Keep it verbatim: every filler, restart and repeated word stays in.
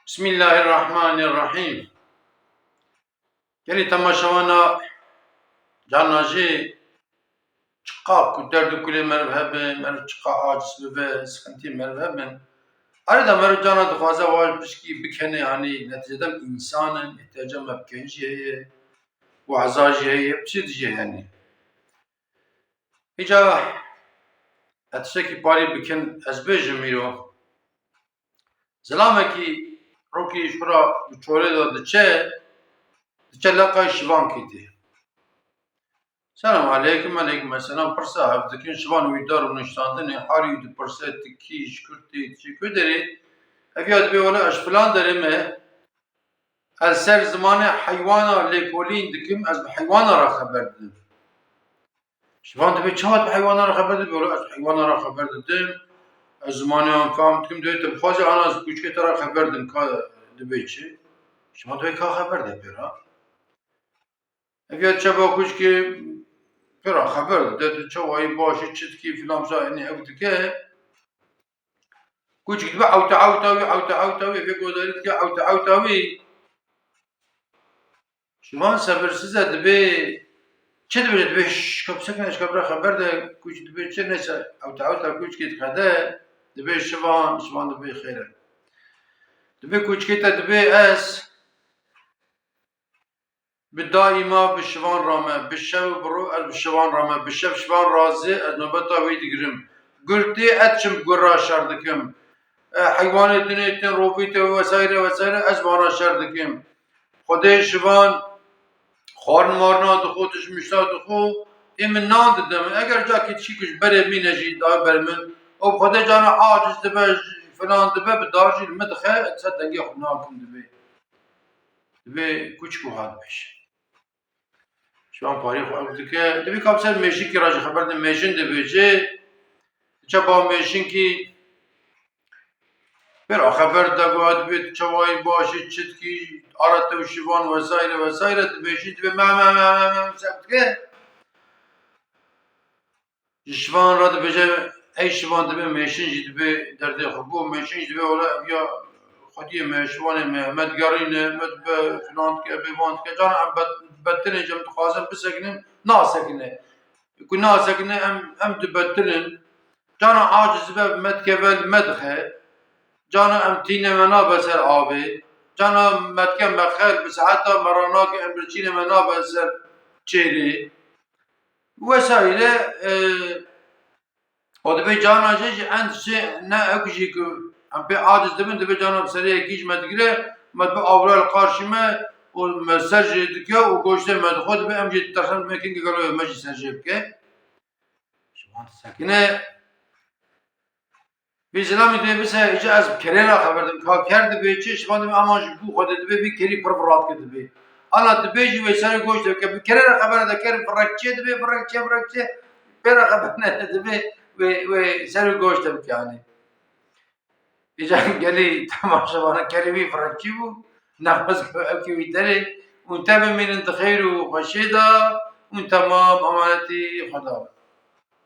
Bismillahirrahmanirrahîm. Gelî temaşevana, carna jî çiqa ku derd û kulê meriv hebin, meriv çiqa aciz bibe, sixintiyê meriv hebin. Arê de meriv carna dixwaze vaj pişkî bikene, yanî netîcede em însan in, îhtiyacê me bi keyî jî heye, weza jî heye, bi çi dijî heye yanî. Îca ez tiştekî parî bikin, ez bêjim îro. Zilamekî rokî ji xwe re bi çolê de diçe, diçe leqay Şivankî dê. Selam aleykum, aleykum selam. Pirsa hev dikin, Şivan wî dar û niştandinê, harî wî dipirse, tu kî, ji kur tê, tu ji ku derê? Ev ya dibê wele ez ji filan derê me. Ez ser zimanê heywana lêkolîn dikim, ez bi heywana re xeber didim. Şivan dibê, çawa tu bi heywana re xeber didî? Wela ez bi heywana re xeber didim. Ez zimanê wan fam dikim, dibê tu bixwazî ana ez kûçikê te re xeber dim, ka dibê çi? Şivan dibê ka xeber de pê re. Ev ya çaba kûçikê pê re xeber dide, tu çawayî baş î, çi dikî filan filan, enê ew dike. Kûçik dibe ewte ewta wî, ewte ewta wî, vê godarî dike ewte ewta wî. Şivan sebirsiz e, dibê çi dibêje, dibê şş, ka bisekine, ji ka bira xeber de, kûçik dibê çi, neyse, ewte ewta kûçikê dixede, dibê Şivan, Şivan dibê xêr e. Dibê kûçikê te dibê ez Bi daîma bi şivan re me, bi şev û bi roj ez bi şivan re me, bi şev şivan razê, ez nobeta wî digirim. Gur tê, ez çim gur re şer dikim. E, heywanê din ê tên rovî tê wesayre wesayre, ez vana şer dikim. Xwedê şivan xwarin marina dixwe, tişt mişta dixwe, ê min nan dide min. Eger ca kî tişî ku ji berê mîne jî daye ber min, û bi Xwedê cana aciz dibe, filan dibe, bi dar jî li min dixe, ez ser dengê xwe nakim dibê. Dibê kûçik wiha dibêje. Şivan parî xwe ew dike. Dibê ka bi ser mêşinkî re jî xeber de, mêşin dibêje. Çaba mêşinkî pê re xeber de, goya dibê tu çawayî, baş î, çi dikî, ara te û Şivan wesayre wesayre dibêjî, dibê me, me, me, me, me, ser dike. Ji şivan re dibêje, ey şivan dibê mêşin jî dibê derdê xwe bû, mêşin jî dibê wele ev ya xwediyê me, şivanê me, me digerîne, me dibe filan dike, bêvan dike. Cana em bet-, betilin, em dixwazin bisekinin, nasekine. Ku nasekine em, em dibetilin. Cana aciz dibe me dikeve li me dixe. Cana em tîne me nabe ser avê. Cana me dike me xel bi saeta me ranake em birçîne me nabe ser çêlê. Wesayre, e, o dibê cana jê jî end şê ne ew jî ku em pê aciz dibin, dibê cana bi serê yekî ji me digire, me dibe awra li qarşî me û me ser jê dike û goştê me dixwe, dibê em jî ditersin, dibê kengê gelo me jî ser jê bike. Ji wan disekine. Vî zilamî dibê bise, îca ez bi kerê re xeber dim. Ka ker dibê çi, şivan dibê, ama ji bo Xwedê dibê, vî kerî pir virat ke dibê. Ana dibê jî wê serê goş de bike, bi kerê re xeber de, ker virekçê dibê, virekçê, virekçê, pê re xeber ne dibê, wê, wê serê goş de bike, hani. Îca gelî temaşevana kerê wî virekçî bû, nexwest ku ew kê wî derê, û te bimînin di xêr û xweşiyê de, û temam emanetî Xweda be.